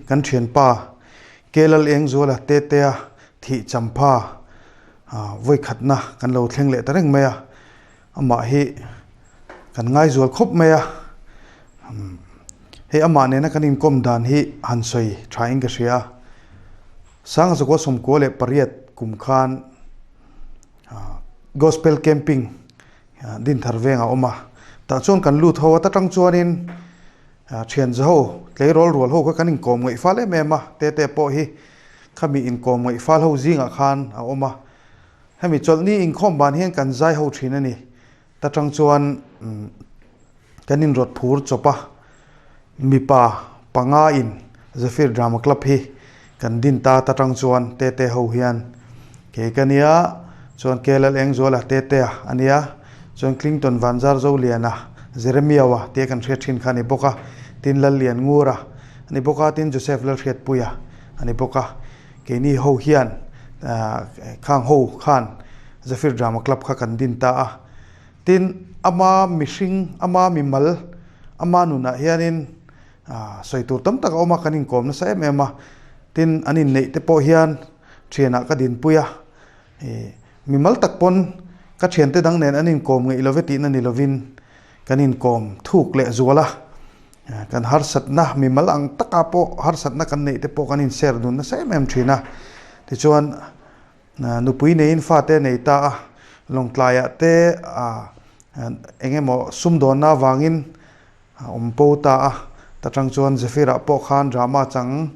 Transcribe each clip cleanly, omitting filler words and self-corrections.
kan thianpa Kelal Engzuala Tetea thih champha vawikhatna kan lo thleng leh ta reng mai a, amah hi kan ngaizual khawp mai a, hei amah nena kan inkawm dan hi han sawi thain ka hria a, Sanga Zakua 98 kum khan Gospel Camping Dinthar veng a awm a, tah chuan kan lut ho a, ta tang chuanin thian za ho, tleirawl rual ho kha kan inkawm ngaih fal em em a, Tete pawh hi khami inkawm ngaih fal ho zingah khan a awm a, hemi chawlhni inkhawm ban hian kan zai ho thin a ni. Ta tang chuan kan inrawt phur chawp a, mipa panga in Zephyr Drama Club hi kan din ta ta tang chuan Tete ho hian kei ka nia, chuan Kelal Engzuala Tetea a nia, chuan Clinton Vanzar Zoliana Jeremiawa tia kan hriat thin kha a ni bawk a, tin Lallian Ngura a ni bawk a, tin Joseph Lalhriatpuia a ni bawk a, keini ho hian khang ho khan Zephyr Drama Club kha kan din ta a. Tin, ama mihring, ama mimal, ama nunah hianin sawi tur tam tak a awm a, kan inkawm nasa em em a. Tin, an inneih te pawh hian thianah ka dinpui a, mimal tak pawn ka thiante dang nen an inkawm ngeih love tihna ni lovin kan inkawm thuk leh zual a. Kan harsatna, mimal ang taka pawh harsatna kan neih te pawh kan inser dun nasa em em thin a. Tichuan, Nupui neiin fate a nei ta a, Lawngtlaiah te eng emaw sumdawnna avangin a awm po ta a, ta tang chuan Zephyr-ah pawh khan drama chang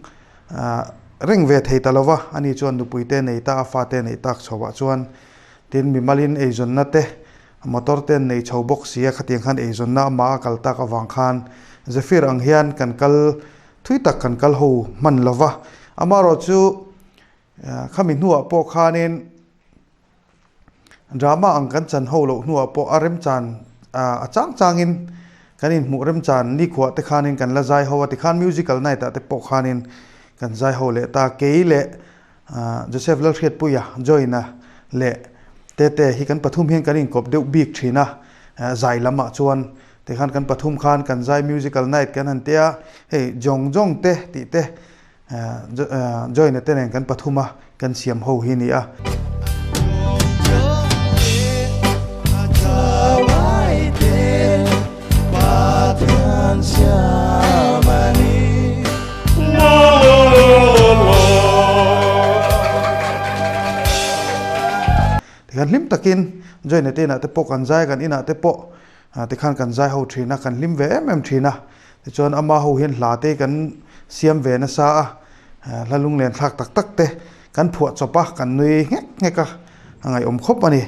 reng ve thei ta lo va, ani chuan nupui te nei ta a, fate a neih tak chhoah chuan tin mimalin eizawnna te motor te an nei chho bawk si a, khatiang khan eizawnna amah a kal tak avang khan Zephyr ang hian kan kal thui tak kan kal ho hman lo va, amaherawhchu Khami hnuah pawh khanin drama ang kan chan ho loh hnuah pawh a remchan a chang changin kan inhmuh remchan nikhuah te khanin kan la zai ho a tikhan musical night ah te pawh khanin kan zai ho leh ta. Kei leh Joseph Lalhriatpuia join a leh Tete hi kan pathum hian kan inkawp deuh bik thin a, zai lamah chuan tikhan kan pathum khan kan zai musical night kan han tia hei jawng jawng te tih te Join-a te nen kan pathum a, kan siam ho hi ni a. Tikhan hlim takin Join-a te inah te pawh kan zai a, kan inah te pawh tikhan kan zai ho thin a, kan hlim ve em em thin a. Tichuan ama ho hian hla te kan siam ve nasa a, hla lunglen thlak tak tak te kan phuah chawp a, kan nui nghek nghek a, a ngaihawm khawp a ni.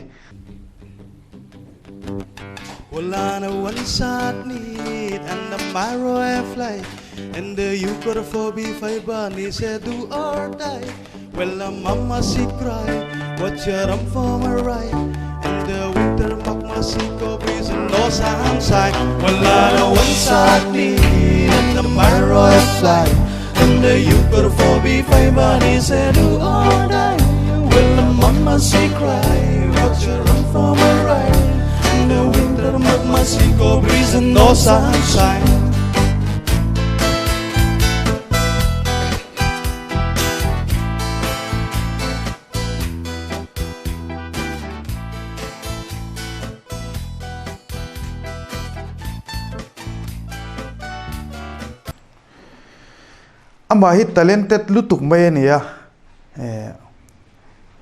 Amah hi talented lutuk mai a ni a,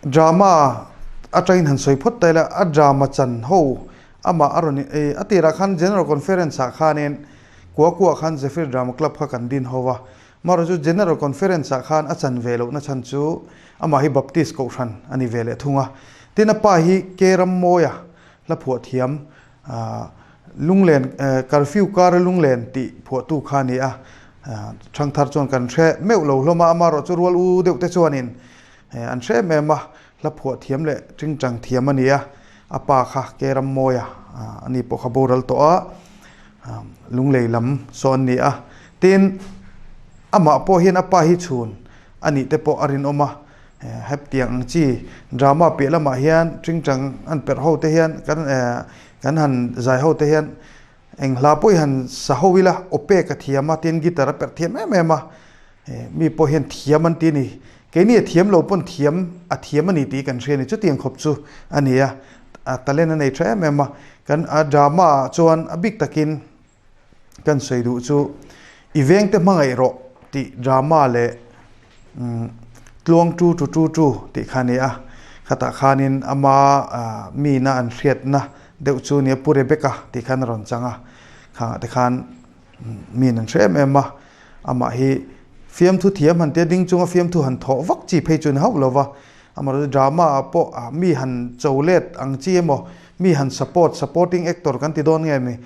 drama atangin han sawi phawt ta ila a drama chan ho amah a rawn a tirah khan general conference ah khanin kua kua khan Zephyr Drama Club kha kan din ho va. Amaherawh chu General Conference ah khan a chan ve lohna chhan chu amah hi Baptist Kohhran a ni ve leh thung a. Tin a pa hi K Rammawia hla phuah thiam Lunglen Curfew kara Lunglen tih phuahtu kha a ni a. Thangthar chuan kan hre meuh lo hlawm a, amaherawh chu rual u deuh te chuanin an hre em em a, hla phuah thiam leh tingtang thiam a ni a. A pa kha K Rammawia a ni pawh kha boral tawh a, Lunglei lam saw an ni a. Tin, amah pawh hian a pa hi chhun a nih te pawh a rinawm a, hetiang ang chi drama piah lamah hian tingtang an perh ho te hian kan kan han zai ho te hian eng hla pawh hi han sa ho ila aw pek a thiam a, tin guitar a perh thiam em em a. Mi pawh hian thiam an ti a ni. Keini a thiam lo pawn thiam a thiam a ni tih kan hria a ni. Chutiang khawp chu a ni a, talent a nei tha em em a. Kan drama ah chuan a bik takin kan sawi duh chu i vengte hmangaih rawh tih drama leh tluang tu tu tu tu tih kha a ni a. Khatah khanin ama mina an hriatna deuh chu nia Pu Rebecca tih khan a rawn chang a. Khangah te khan min an hre em em a, amah hi fiamthu thiam han tia ding chunga fiamthu han thawh vak chi phei chu ni hauh lo va, amaherawhchu drama ah pawh mi han cho let ang chi emaw, mi han support, supporting actor kan ti dawn nge mi,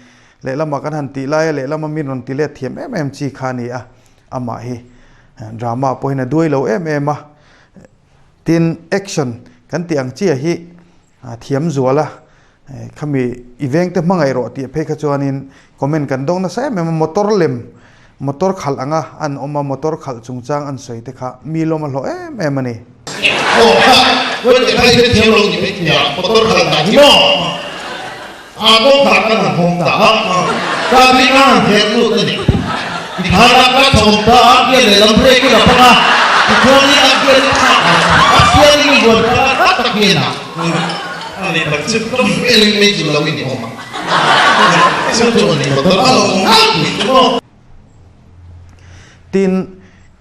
lehlamah kan han tih laia lehlama min rawn ti let thiam em em chi kha a ni a, amah hi drama ah pawhin a duai lo em em a, tin action kan tih ang chiah hi A thiam zual a, khami i vengte hmangaih rawh tih phei kha chuanin comment kan dawng nasa em em a, motor lem, motor khalh anga an awm a, motor khalh chungchang an sawi te kha mi lawm a hlawh em em a ni. Aw kha, Huaite phai te thiam lo ni mai thei a, motor khalh dah hi maw? A kawngkhar kan han hawng ta a, traffic a han hel lut a ni. Tikhan a ka chhawm ta a, gear lehlam brake in a pang a, tichuanin a gear in thlak a, a steering in buan kha a tak hian a. A leh tak chu ka hmelin mai chu lo in awm a, chu chu a ni motor a lo awm nghal tih chu maw. Tin,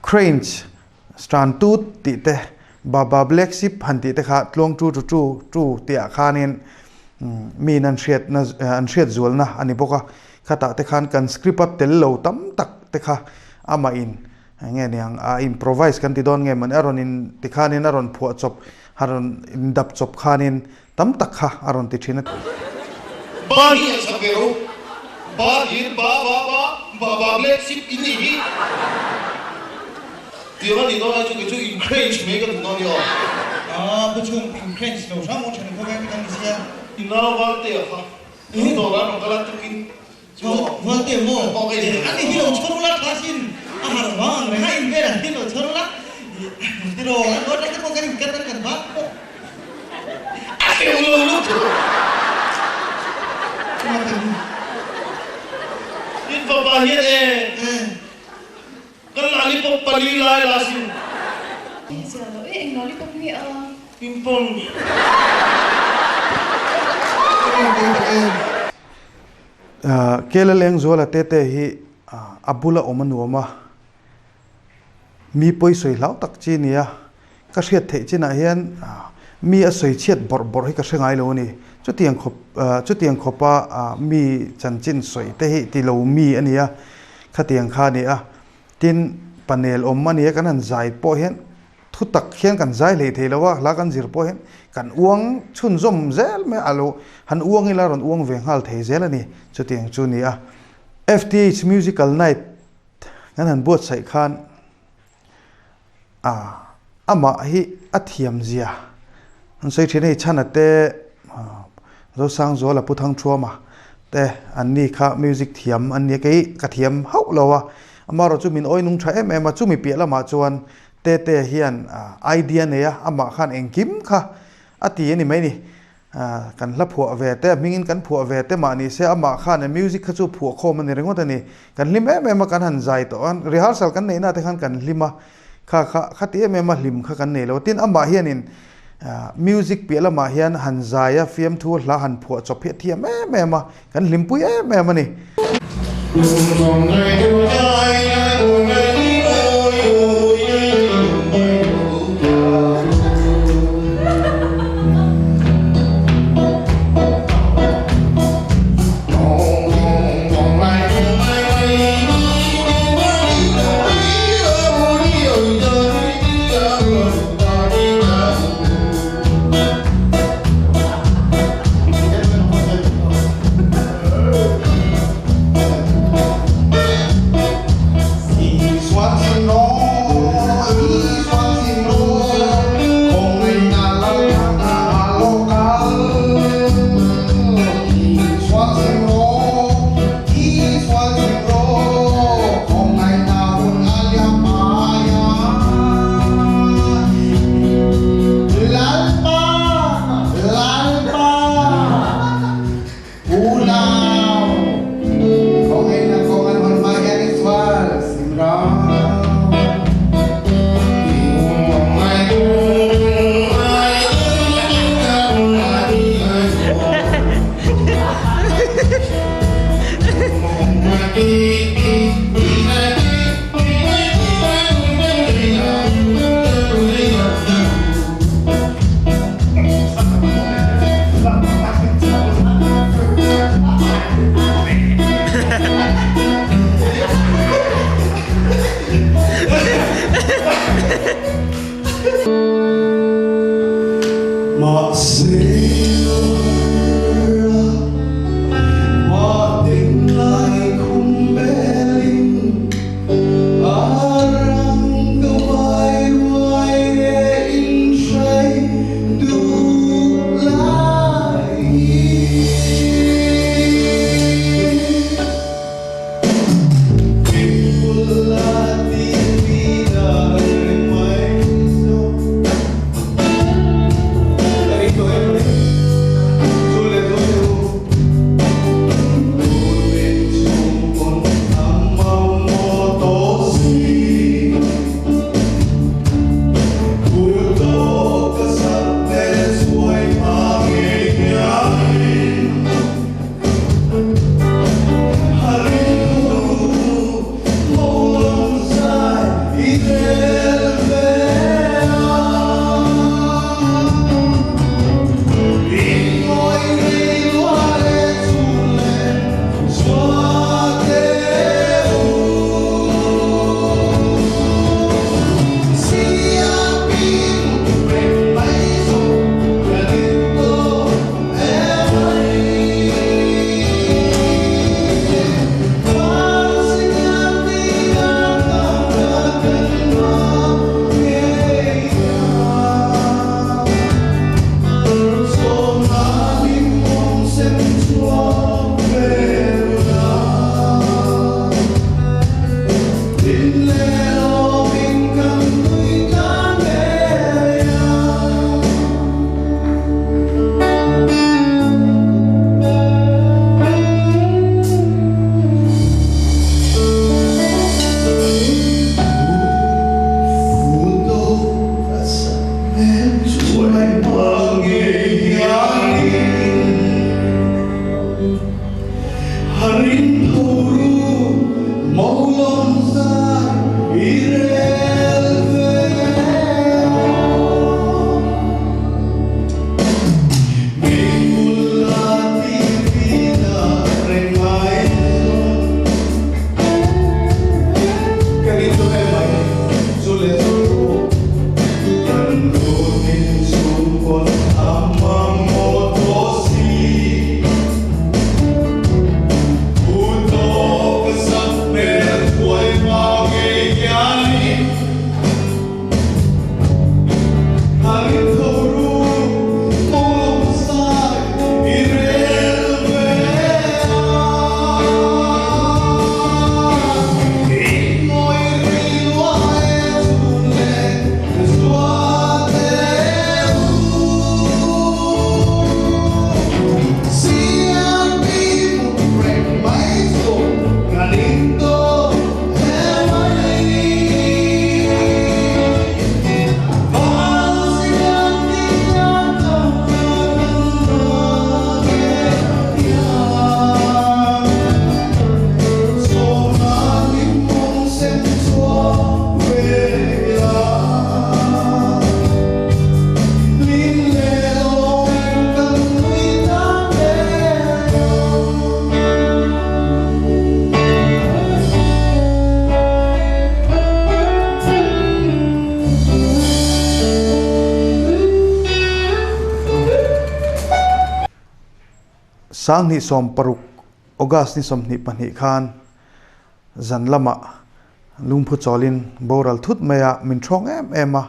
cranes Stan tut tih te, Baba Black Sheep han tih te kha tluang tu tu tu tu tih ah khanin miin an hriatna an hriat zualna a ni bawk a. Khatah te khan kan script a tel lo tam tak te kha amah in nge niang a improvise kan ti dawn nge mawni a rawn in ti khanin a rawn phuah chawp a rawn in dap chawp khanin tam tak kha a rawn ti thin a. Ba hi an sak ve ro. Ba hi ba ba ba ba ba black sheep in nih hi. Tiang a nih dawn ai chu kei chu in crange mai ka duh dawn ni aw. Aa pu chhung in crange lo hram aw then khawvel te kan ni sia. I nau Valte a kha in dawr ah rawn kal a tukin chu aw. Valte maw? Ani hi lo chhawr ula tha sin a harh vang ang reng a in velah hian lo chhawr ula tiraw an awt te pawh kan in kat an kan vak pawh. A teuh lo lutuk. In fapa hian e kan lollipop pali lai la sin. Zia lo e, eng lollipop nge a? Ping-pong. Kela Lengzuala tete hi a bula awm a nuam a. Mi pawi sawi hlau tak chi nia, ka hriat theih chinah hian mi a sawi chhiat bawrh bawrh hi ka hre ngai lo a ni. Chutiang khawp chutiang khawpa mi chanchin sawi te hi ti lo mi a ni a, khatiang kha a ni a. Tin, panel awm a ni a, kan han zai pawh hian thu tak hian kan zai hlei thei lo a, hla kan zir pawh hian kan uang chhunzawm zel mai a, lo han uang ila rawn uang ve nghal thei zel a ni. Chutiang chu a ni a. FTH Musical Night Kan han buatsaih khan amah hi a thiam zia an sawi thin a hei chhana te Zosangzuala Pu Thangthuama te an ni kha music thiam an nia kei ka thiam hauh lo a amaherawh chu min awi nung tha em em a chumi piah lamah chuan Tete hian idea nei a amah khan engkim kha a ti a ni mai ni. Kan hla phuah ve te, a hmingin kan phuah ve te mah ni se amah khan e music kha chu phuah khawm a ni ringawt a ni. Kan hlim em em a, kan han zai tawh a, rehearsal kan neihna te khan kan hlim a, kha kha khati em em a hlim kha kan nei lo. Tin, amah hianin music piah lamah hian han zai a, fiamthu hla han phuah chawp hi a thiam em em a, kan hlimpui em em a ni. 2016 August ni 22 khan zan lamah lungphu chawlin boral thut mai a, min thawng em em a.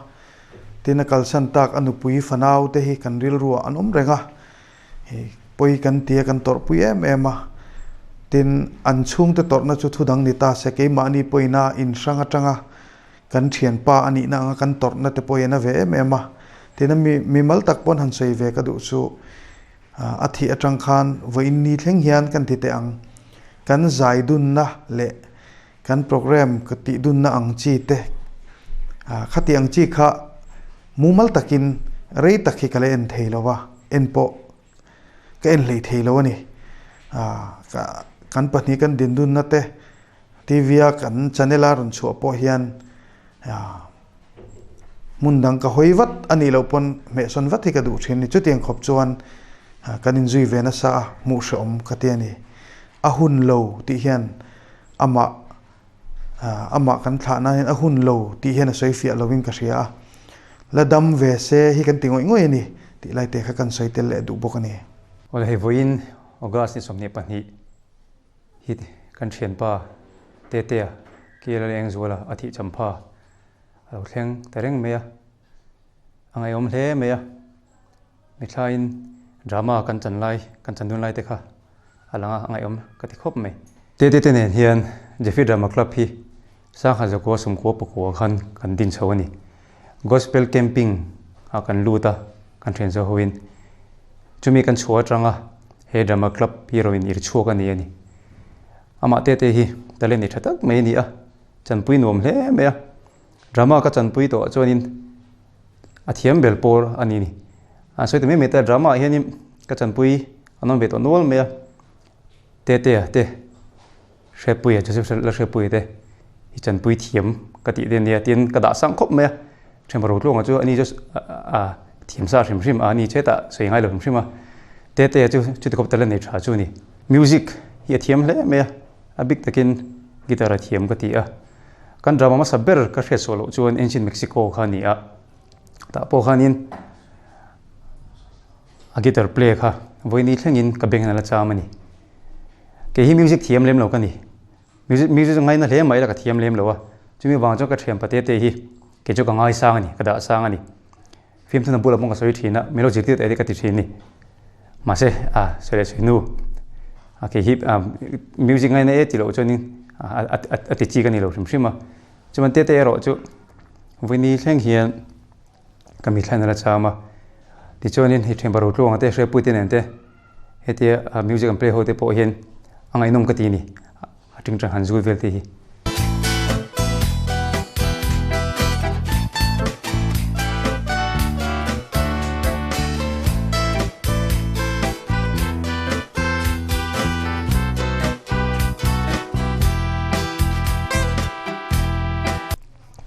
Tin a kalsan tak a nupui fanau te hi kan rilruah an awm reng a, pawi kan ti a kan tawrhpui em em a. Tin an chhungte tawrhna chu thudang ni ta se keimahni pawina inhrang atanga Kan thianpa a nihna anga kan tawrhna te pawh hi a na ve em em a, tina mi mimal tak pawn han sawi ve ka duh chu a thih atang khan vawiin ni thleng hian kan ti teh ang. Kan zai dunna leh kan program ka tih dunna ang chi te khati ang chi kha mumal takin rei tak hi ka la en thei lo va, en pawh ka en hlei thei lo a ni. Kan pahnih kan din dunna te TV a kan channel a rawn chhuah pawh hian hmun dang ka hawi vat a nih loh pawn hmehsawn vat hi ka duh thin a ni. Chutiang khawp chuan kan inzui ve nasa a, hmuh hrehawm ka ti a ni. A hun lo tih hian amah amah kan thlah nan hian a hun lo tih hian a sawi fiah lovin ka hria a. La dam ve se hi kan ti ngawih ngawih a ni tih lai te kha kan sawi tel leh duh bawk a ni. Awle hei vawiin August ni 22 hi kan thianpa Tetea Kela leh Engzuala a thih champha a lo thleng ta reng mai a, a ngaihawm hle mai a, mithlaiin drama kan chan lai kan chan dun lai te kha a lang a, a ngaihawm ka ti khawp mai. Tete te nen hian Jeffy Drama Club hi Sangha Zakua Sumkua Pakua khan kan din chho a ni. Gospel Camping ah kan lut a, kan thian zawh hoin chumi kan chhuah atanga he Drama Club hi rawn in ir chhuak a ni a ni. Amah tete hi talent nei tha tak mai a ni a, chanpui nuam hle mai a. Drama ka chanpui tawh ah chuanin a thiam bel pawr a ni ni. An sawi ta mai mai ta drama ah hianin ka chanpui an awm ve tawh nual mai a, Tetea te. Hrepuia, Joseph la Hrepuia te hi chanpui thiam ka tih te ania tin ka dah sang khawp mai a, Thianpa Rotluanga chu ani chu a thiam sa hrim hrim a, ani chetah sawi ngai lo hrim hrim a, Tetea chu chuti khawp talent nei tha chu a ni. Music hi a thiam hle mai a, a bik takin guitar a thiam ka ti a, kan drama hmasa ber ka hriat suah loh chuan Ancient Mexico kha a ni a, tah pawh khanin a guitar play kha vawiini thlengin ka beng hian a la cham a ni. Kei hi music thiam lem lo ka ni. Music music chu ngaina hle mai la ka thiam lem lo a. Chumi vang chuan ka thian pate te hi kei chu ka ngaisang a ni, ka dah sang a ni. Fimthuna bulah pawh ka sawi thin a, min lo zirtir teh te ka ti thin a ni. Mahse a sawi leh sawi hnu a kei hi music ngaina e ti loh chuanin a ti chi ka ni lo hrim hrim a. Chuan tete erawh chu vawiini thleng hian ka mitthla in a la cham a. Tichuanin hei thianpa Rotluanga te Hriatpuite nen te hetia music an play ho te pawh hian a ngaihnawm ka ti a ni a tingtang han zui vel te hi.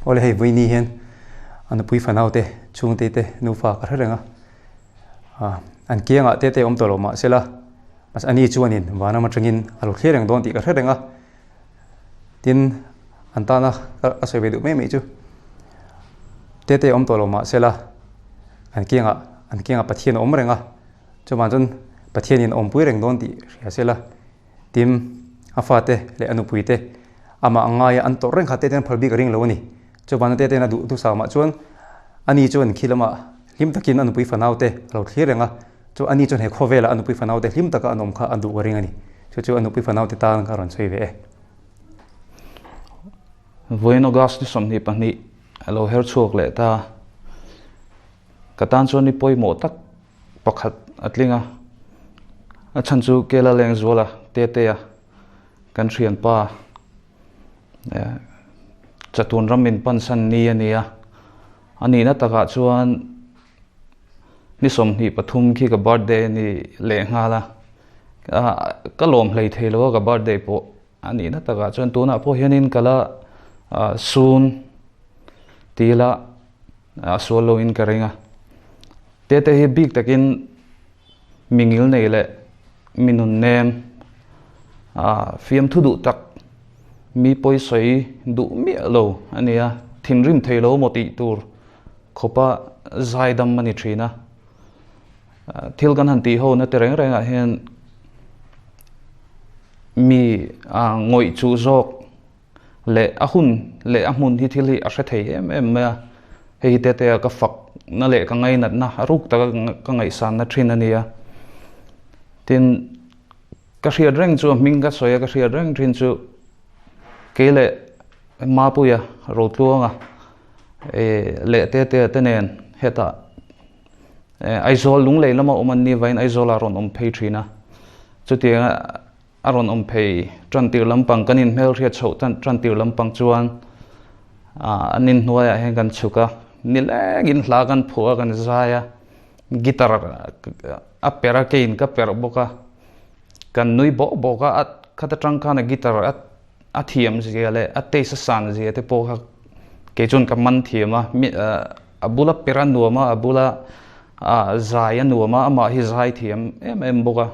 Awle hei vawiini hian a nupui fanau te chhungte te nufa ka hre reng a ah an kiangah te te awm tawh lo mah sela mahse ani chuanin vanram atangin a lo thlir reng dawn tih ka hre reng a tin an tana ka sawi ve duh mai mai chu te te awm tawh lo mah sela an kiangah an kiangah Pathian a awm reng a chuvang chuan Pathianin a awmpui reng dawn tih hria sela. Tin, a fate leh a nupuite amah a ngaia an tawrh reng kha Tetean phal bik a ring lo a ni. Chuvana Tetean a duh duhsam ah chuan ani chuan khi lamah hlim takin a nupui fanaute a lo thlir reng a, chu ani chuan he khawvelah a nupui fanaute hlim taka an awm kha a duh a ring a ni. Chu chu a nupui fanaute tan kha a rawn sawi ve e. Vawiin August ni 22 a lo her chhuak leh ta. Ka tan chuan ni pawimawh tak pakhat a tling a, a chhan chu Kela Lengzuala Tetea kan thianpa Chatun ram min pansan ni a ni a, a nihna takah chuan ni 23 khi ka birthday a ni leh nghal a, ka lawm hlei thei lo a ka birthday pawh a nihna takah chuan tunah pawh hianin ka la sun ti ila A sual lo in ka ring a. Tete hi bik takin mi ngil nei leh mi nun nem, fiamthu duh tak, mi pawi sawi duh miah lo a ni a, thinrim thei lo maw tih tur khawpa zaidam a ni thin a. Thil kan han tih ho na te reng rengah hian Mi ngawih chu zawk leh a hun leh a hmun hi thil hi a hre thei em em mai a, hei hi Tetea ka fakna leh ka ngainatna a ruk taka ka ngaihsanna thin a ni a. Tin, ka hriat reng chu a hming ka sawi a, ka hriat reng thin chu kei leh Mapuia Rotluanga leh Tetea te nen hetah Aizawl Lunglei lama awm an ni vain Aizawlah a rawn awm phei thin a, chutianga a rawn awm phei tan tir lampang kan inhmelhriat chhoh tan tir lampang chuan an inhnuaiah hian kan chhuk a, nilengin hla kan phuah a kan zai a, guitar a perh a keiin ka perh bawk a, kan nui bawk bawk a, khata tang khan a guitar a A thiam zia leh a taste a san zia te pawh kha kei chuan ka man thiam a, a bula per a nuam a, a bula zai a nuam a, amah hi zai thiam em em bawk a.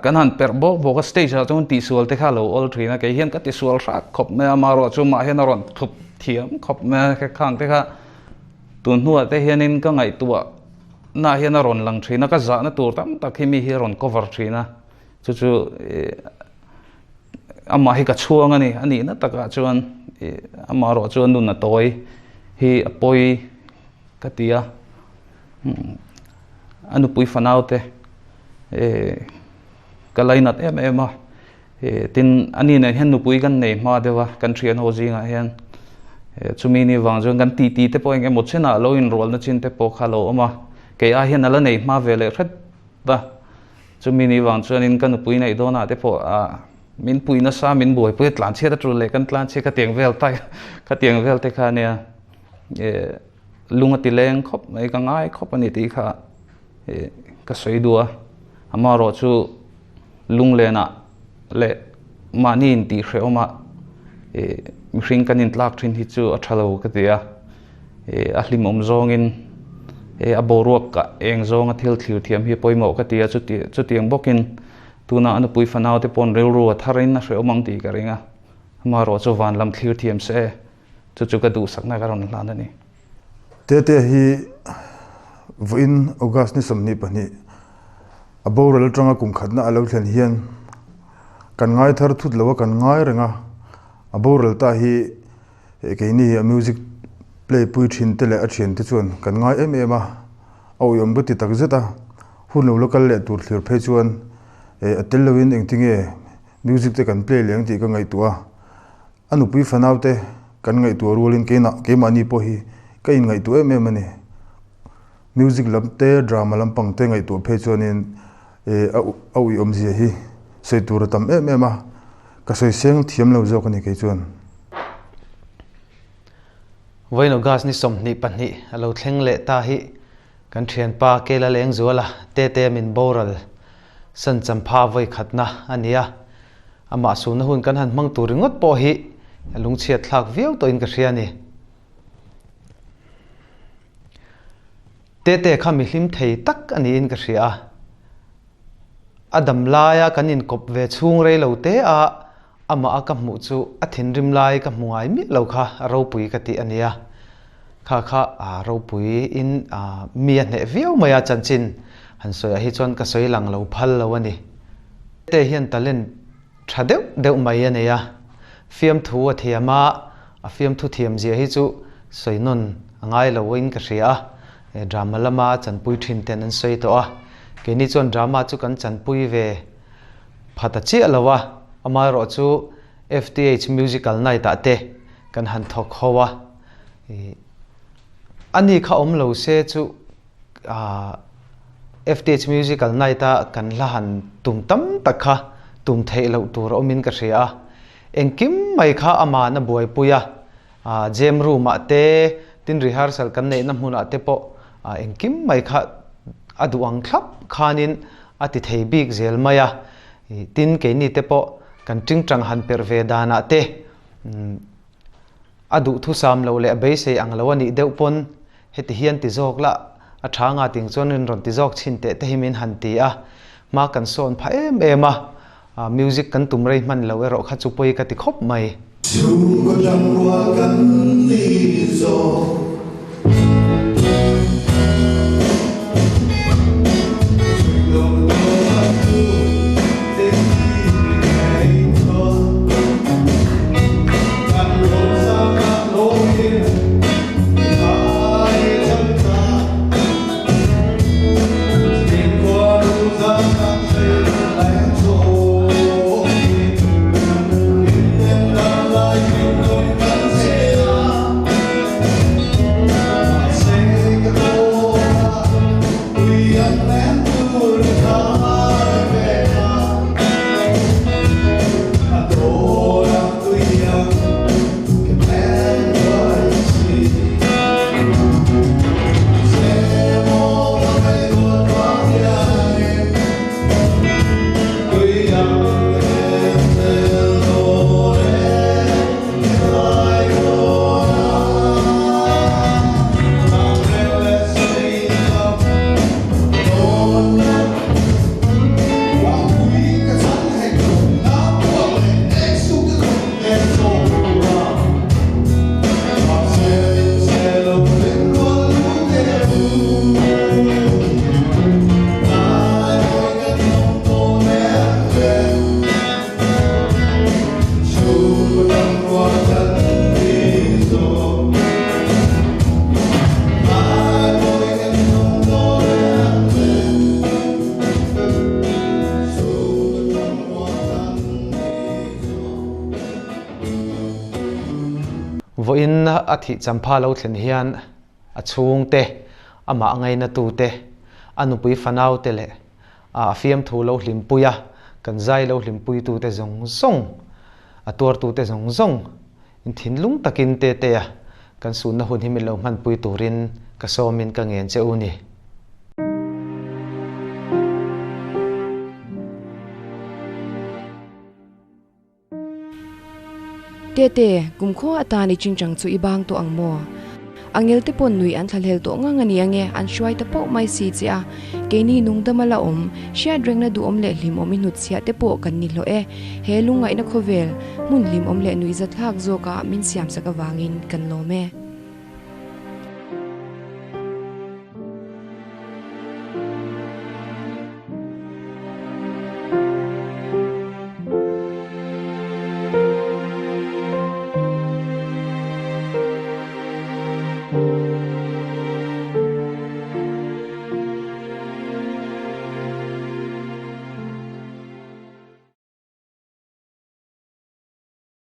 Kan han perh bawk bawk a, stage ah chuan tihsual te kha a lo awl thin a, kei hian ka tisual hrak khawp mai a, amaherawh chu mah hian a rawn thup thiam khawp mai a, khang te kha tun hnuah te hianin ka ngaihtuah nah hian a rawn lang thin a, ka zahna tur tam tak hi mi hi a rawn cover thin a, chu chu amah hi ka chhuang a ni, a nihna takah chuan amaherawh chuan nun a tawi hi a pawi ka ti a, a nupui fanau te ka lainat em em a, tin ani nen hian nupui kan nei hma deuh a kan thian ho zingah hian chumi ni vang chuan kan titi te pawh eng emaw chinah lo inrualna chin te pawh kha a lo awm a, kei ai hian a la nei hma ve leh hret a, chumi ni vang chuanin ka nupui neih dawnah te pawh min pui nasa min buaipui a tlanchhiat a tul leh kan tlanchhiat khatiang vel tai khatiang vel te kha ania. Lung a ti leng khawp mai, ka ngai khawp a ni tih kha ka sawi duh a. Amaherawh chu lunglenah leh mahni intih hrehawmah mihring kan intlak thin hi chu a tha lo ka ti a. A hlimawm zawngin a boruak eng zawnga thil thlir thiam hi pawimawh ka ti a, chutiang bawkin tuna a nupui fanau te pawn rilru a tharin a hrehawm ang tih ka ring a. Amaherawh chu van lam thlir thiam se. Chu chu ka duhsakna ka rawn hlan a ni. Tete hi vawiin August ni 22 a boral atanga kum khatna a lo thlen hian kan ngai thar thut lo a, kan ngai reng a, a boral ta hi keini a music play pui thin te leh a thian te chuan kan ngai em em a, a uiawm ka ti tak zet a, hun lo la kal leh tur thlir phei chuan a tel loin engtinge music te kan play leh ang tih ka ngaihtuah a. A nupui fanau te kan ngaihtuah rualin keinah keimahni pawh hi ka inngaihtuah em em a ni. Music lam te, drama lampang te ngaihtuah phei chuanin eh a a uiawmzia hi sawi tur a tam em em a, ka sawi seng thiam lo zawk a ni kei chuan. Vawiin August ni 22 a lo thleng leh ta hi kan thianpa Kela Lengzuala Tete min boral san champha vawi khatna a ni a. Amah suhna hun kan han hmang tur ringawt pawh hi a lungchhiat thlak viau tawhin ka hria a ni. Tete kha mi hlim thei tak a niin ka hria a. A dam laia kan inkawp ve chhung rei lo te a, amah a ka hmuh chu a thinrim lai ka hmu ngai miah lo kha a ropui ka tih a nia. Kha kha a ropuiin mi a hneh viau mai a chanchin han sawiah hi chuan ka sawi lang lo phal lo a ni. Te hian talent tha deuh deuh mai a nei a, fiamthu a thiam a, a fiamthu thiam zia hi chu sawi nawn a ngai lo in ka hria a, drama lama chanpui thin ten an sawi tawh a, keini chuan drama chu kan chanpui ve pha ta chiah lo a, amaherawh chu FTH Musical Night ah te kan han thawk ho a, ani kha awm lo se chu FTH Musical Night a kan hla han tum tam tak kha tum theih loh tur a awmin ka hria a. Engkim mai kha aman a buaipui a, jam room ah te, tin rehearsal kan neihna hmunah te pawh engkim mai kha a duh ang thlap khanin a ti thei bik zel mai a. Tin keini te pawh kan tingtang han perh ve danah te a duhthusam loh leh a beisei ang lo a nih deuh pawn Heti hian ti zawk la, a tha nga ting chuan in rawn ti zawk chhin teh te hi min han ti a, hma kan sawn phah em em a, music kan tum rei hman lo erawh kha chu pawi ka ti khawp mai. Chhungkaw tangrual kan ni zawk. Vawiin a thih champha lo thlen hian a chhungte, amah ngainatute, a nupui fanaute leh a fiamthu lo hlimpui a, kan zai lo hlimpuitute zawng zawng, a tuartute zawng zawng in thinlung takin Tetea kan sunna hun hi min lo hmanpui turin ka sawmin ka ngen che u ni. Tete, kumkhua atan i chingchang chu i bang tawh ang maw? Angel te pawn nui an thlahlel tawh ngang a ni ange, an hruai ta pauh mai si che a. Keini nungdama la awm, hriat rengna duhawm leh hlimawm i hnutchhiah te pawh kan ni hlawh e. He lungngaihna khawvel, hmun hlimawm leh nuihzathlak zawka min siamsak avangin kan lawm e.